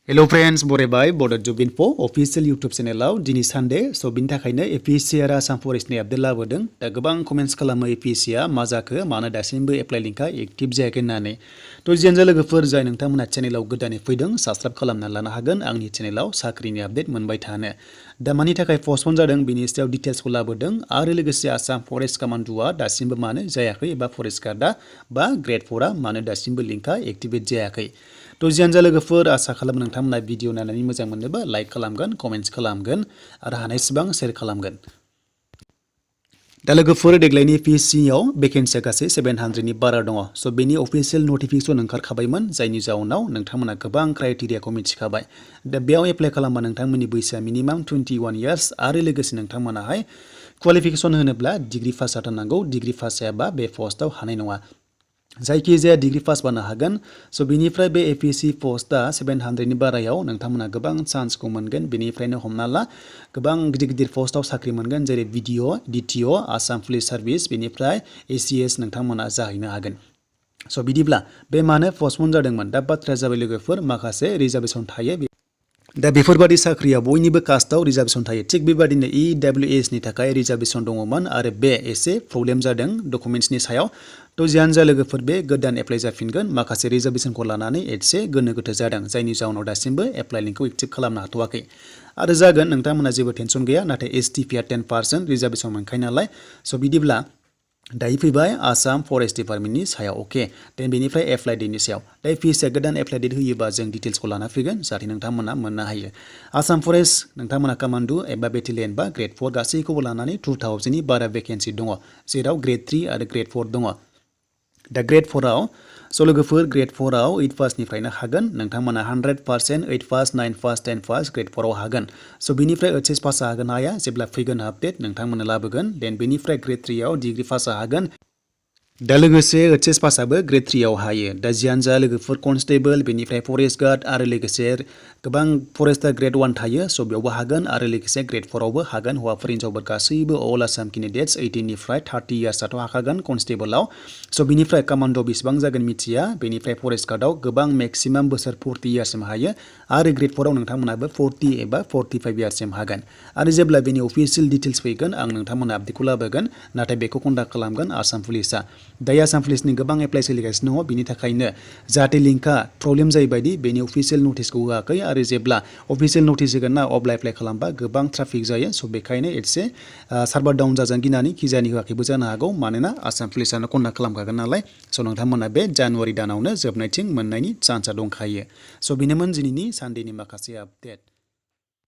Hello friends, Boro by Bodo Job Info official YouTube channel dini Sunday so bini थाखायनो ApSC आरो Assam Forest नि update लाबोदों दा गोबां कमेन्ट्स खालामो ApSC आ मा जाखो मानो दासिमबो एप्लाइ लिंकआ एक्टिभ जायाखै होननानै थ' जियानो लोगोफोर जाय नोंथांमोना चेनेलाव गोदानै फैदों साबस्क्राइब खालामना लानो हागोन आंनि चेनेलाव साख्रिनि आपडेट मोनबाय थानो दा मानि थाखाय पस्टपन जादों बिनि सायाव डिटेल्सखौ लाबोदों आरो लोगोसे आसाम फरेस्ट कमान्ड'आ दासिमबो मानो जायाखै एबा फरेस्ट गार्डआ बा ग्रेड 4आ मानो दासिमबो लिंकआ एक्टिभेट जायाखै थ' जियानो लोगोफोर आसा खालामो नोंथांमोना भिडिअ नायनानै मोजां मोनोबा लाइक खालामगोन कमेन्ट्स खालामगोन आरो हानायसेबां शेयार खालामगोन दा लोगोफोर देग्लायनि ApSCआव भेकेन्सिया गासै 700 नि बारा दङ स' बेनि अफिशियेल नटिफिकेसन ओंखारखाबायमोन जायनि जाउनाव नोंथांमोना गोबां क्राइटेरियाखौ मिथिखाबाय दा बेयाव एप्लाइ खालामबा नोंथांमोननि बैसोआ मिनिमाम 21 इयार्स आरो लोगोसे नोंथांमोनाहाय क्वालिफिकेसन होनोब्ला डिग्री पास जाथारनांगौ डिग्री पास जायाबा बे पस्टआव हानाय नङा जायखिजाया डिग्री पास बानो हागोन स' बिनिफ्राय बे ApSC पस्टआ 700 नि बारायाव नोंथांमोना गोबां चान्सखौ मोनगोन बेनिफ्रायनो हमना ला गोबां गिदिर गिदिर पस्टआव साख्रि मोनगोन जेरै VDO DTO Assam police service बेनिफ्राय ACS नोंथांमोना जाहैनो हागोन स' बिदिब्ला बे मानो पस्टपन जादोंमोन दा बाथ्राया जाबाय लोगोफोर माखासे रिजार्भेसन थायो दा बेफोरबादि साख्रिया बयनिबो कास्टआव रिजार्भेसन थायो थिग बेबादिनो EWS नि थाखाय रिजार्भेसन दङमोन आरो बे एसे प्रब्लेम जादों डकुमेन्ट्सनि सायाव थ' जियानो जा लोगोफोर बे गोदान एप्लाइ जाफिनगोन माखासे रिजार्भेसनखौ लानानै एसे गोनो गोथो जादों जायनि जाउनाव दासिमबो एप्लाइ लिंकखौ एक्टिभ खालामनो हाथ'वाखै आरो जागोन नोंथांमोना जेबो टेनसन गैया नाथाय STP आ 10% रिजार्भेसन मोनखायो नालाय स' बिदिब्ला दायो फैबाय आसाम फरेस्ट डिपार्टमेन्टनि सायाव अके देन बेनिफ्राय एप्लाइ डेटनि सायाव दा ApSC आ गोदान एप्लाइ डेट होयोबा जों डिटेल्सखौ लाना फैगोन जाहाथे नोंथांमोना मोननो हायो आसाम फरेस्ट नोंथांमोना कमान्ड' एबा बेटेलियन बा ग्रेड 4 गासैखौबो लानानै 2000 नि बारा भेकेन्सि दङ जेराव ग्रेड 3 आरो ग्रेड 4 दङ दा ग्रेड 4 आव स' लोगोफोर ग्रेड 4 आव 8 पासनिफ्रायनो हागोन नोंथांमोना 100% 8 पास 9 पास 10 पास ग्रेड 4 आव हागोन स' बिनिफ्राय HS पास हागोन हाया जेब्ला फैगोन आपडेट नोंथांमोना लाबोगोन देन बेनिफ्राय ग्रेड 3 आव डिग्री पास हागोन दा लोगोसे HS पासआबो ग्रेड 3 आव हायो दा जियानो जा लोगोफोर कनस्टेबल बेनिफ्राय फरेस्ट गार्ड आरो लोगोसे गोबां फरेस्टार ग्रेड 1 थायो स' बेयावबो हागोन आरो लोगोसे ग्रेड 4 आवबो हागोन हौवाफोर हिनजावफोर गासैबो अल आसाम केन्डिडेट्स 18 निफ्राय 30 इयार्सआथ' हाखागोन कनस्टेबलाव स' बिनिफ्राय कमान्ड' बेसेबां जागोन मिथिया बेनिफ्राय फरेस्ट गार्डआव गोबां मेक्सिमाम बोसोर 40 इयार्ससिम हायो आरो ग्रेड 4 आव नोंथांमोनाबो 40 एबा 45 इयार्ससिम हागोन आरो जेब्ला बेनि अफिसियेल डिटेल्स फैगोन आं नोंथांमोना आपडेटखौ लाबोगोन नाथाय बेखौ कन्डाक्ट खालामगोन आसाम पुलिसआ दायो आसाम पुलिसनि गोबां एप्लाइ सोलिगासिनो दङ बिनि थाखायनो जाहाथे लिंकआ प्रब्लेम जायो बायदि बेनि अफिसियेल नटिसखौ होआखै आरो जेब्ला अफिसियेल नटिस होगोन ना अब्ला एप्लाइ खालामबा गोबां ट्राफिक जायो स' बेखायनो एसे सार्भार डाउन जाजानो गिनानै खिजानि होआखैबो जानो हागौ मानोना आसाम पुलिसआनो कन्डाक्ट खालामखागोन नालाय स' नोंथांमोना बे जानुवारि दानावनो जोबनायथिं मोननायनि चान्सआ दंखायो स' बेनोमोन दिनैनि सानडेनि माखासे आपडेट